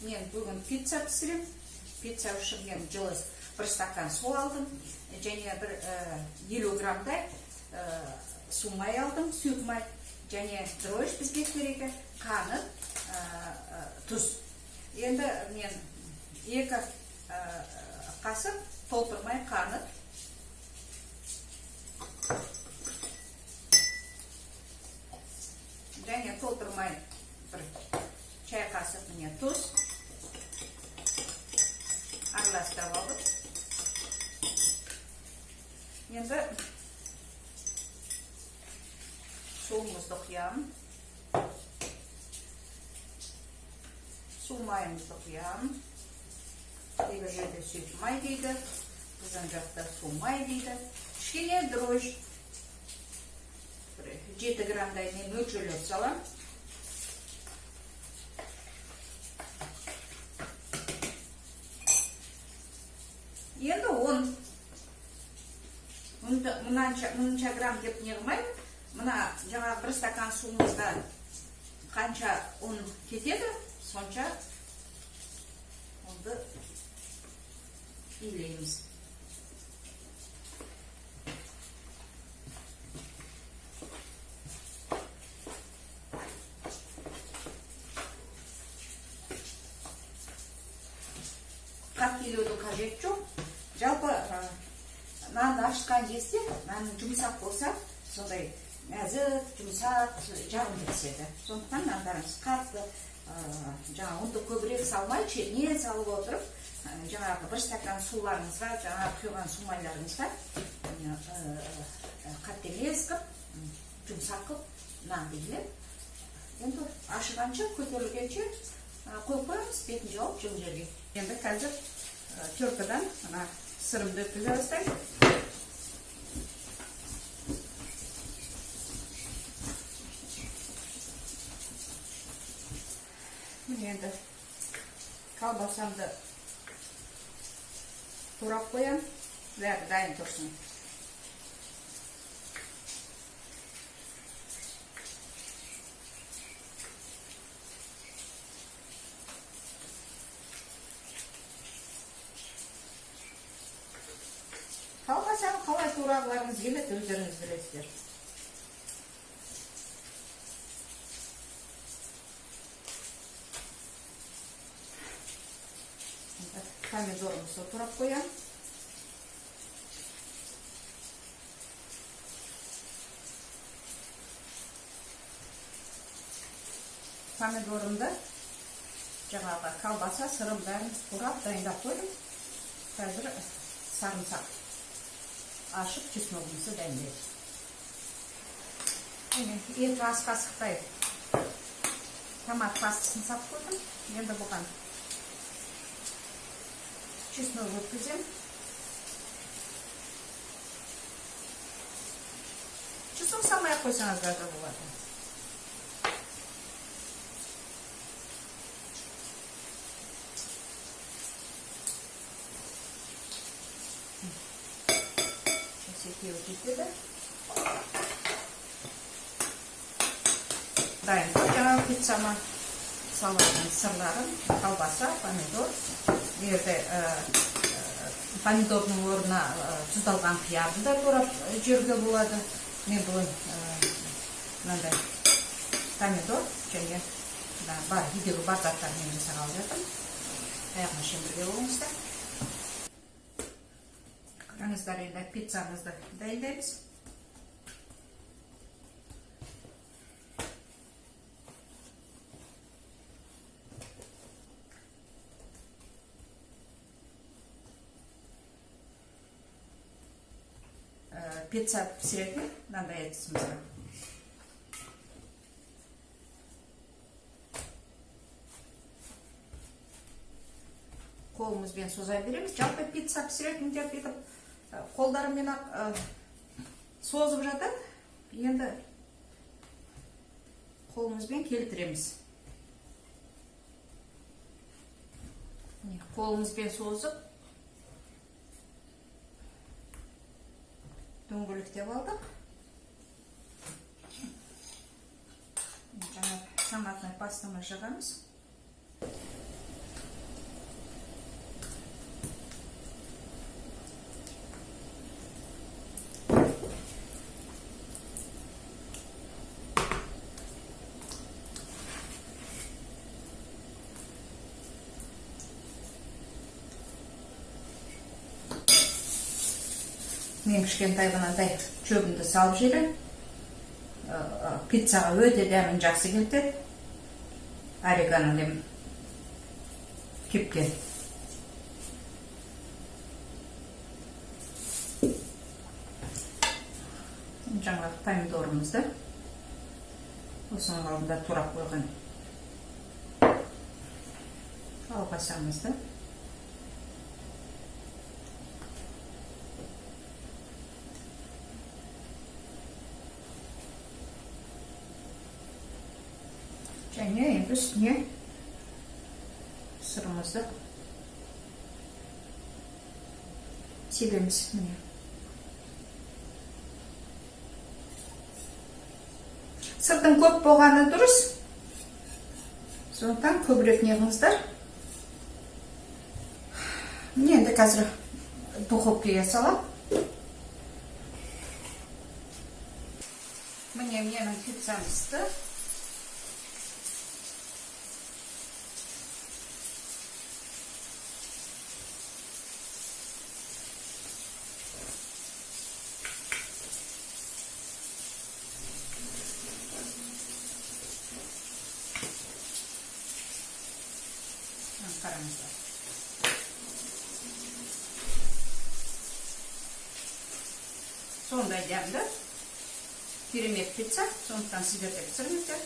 Мен бүгін пицца пісіремін. Пицца үшін мен жылы бір стакан су алдым және бір 50 граммдай су май алдым, сұйық май және дрожж бізге керегі, қант, тұз. Енді мен 2 қасық толтырмай қант, және толтырмай бір чай қасық, міне, тұз араластырып алдық. Енді суымызды құямын, су майымызды құямын. Кейбір жерде сұйық май дейді, біздің жақта су май дейді. Кішкене дрожж, бір 7 граммдай мен мөлшерлеп саламын. Енді ұн. Мұнда мынанша грамм деп не қылмаймын. Мына жаңағы бір стакан суымызда қанша ұн кетеді, сонша ұнды илейміз. Қатты илеудің қажеті жоқ. Жалпы нанды ашытқан кезде нан жұмсақ болса, сондай нәзік, жұмсақ, жағымды піседі. Сондықтан нандарыңыз қатты, жаңағы ұнды көбірек салмай, шетінен салып отырып, жаңағы бір стакан суларыңызға, жаңағы құйған су майларыңызға қатты емес қылып, жұмсақ қылып нанды илеп, енді ашығанша, көтерілгенше қойып қоямыз, бетін жауып, жылы жерге. Енді қазір теркадан мына сырымды өткізе бастаймын. Міне, енді колбасамды турап қоямын, бәрі дайын тұрсын. Колбасаны қалай турағыларыңыз келеді, өздеріңіз білесіздер. Енді помидорымызды турап қоямын. Помидорымды, жаңағы колбаса, сырым, бәрін турап дайындап қойдым. Қазір сарымсақ ашып, чесногымызды дайындаймыз. Міне, 2 ас қасықтай томат пастасын салып қойдым. Енді бұған чеснок өткіземін. Чеснок салмай ақ қойсаңыздар да болады. Осы екеуі жетеді. Дайын жаңағы пиццама салатын сырларым: колбаса, помидор. Егер де помидордың орнына тұздалған қиярды да турап жеуге болады. Мен бүгін мынандай помидор және мына бар, үйдегі бар заттармен жасағалы жатырмын. Аяғына шейін бірге болыңыздар. Қараңыздар, енді пиццамызды дайындаймыз. Пицца пісіретін мынандай ыдысымызға қолымызбен соза береміз. Жалпы пицца пісіретіндер бүйтіп қолдарымен ақ созып жатады. Енді қолымызбен келтіреміз. Міне, қолымызбен созып, дөңгелектеп алдық. Жаңа томатный пастаны жағамыз. Мен кішкентай мынандай шөбімді салып жіберемін. Пиццаға өте дәмін жақсы келтеді. Орегано деп кепкен. Жаңағы помидорымызды осының алдында турап қойған колбасамызды және енді үстіне сырымызды себеміз. Міне, сырдың көп болғаны дұрыс, сондықтан көбірек не қылыңыздар. Міне, енді қазір духовкаға саламын. Міне, менің пиццам пісті. Қараңыздар, сондай дәмді, керемет пицца. Сондықтан сіздер де пісіріңіздер.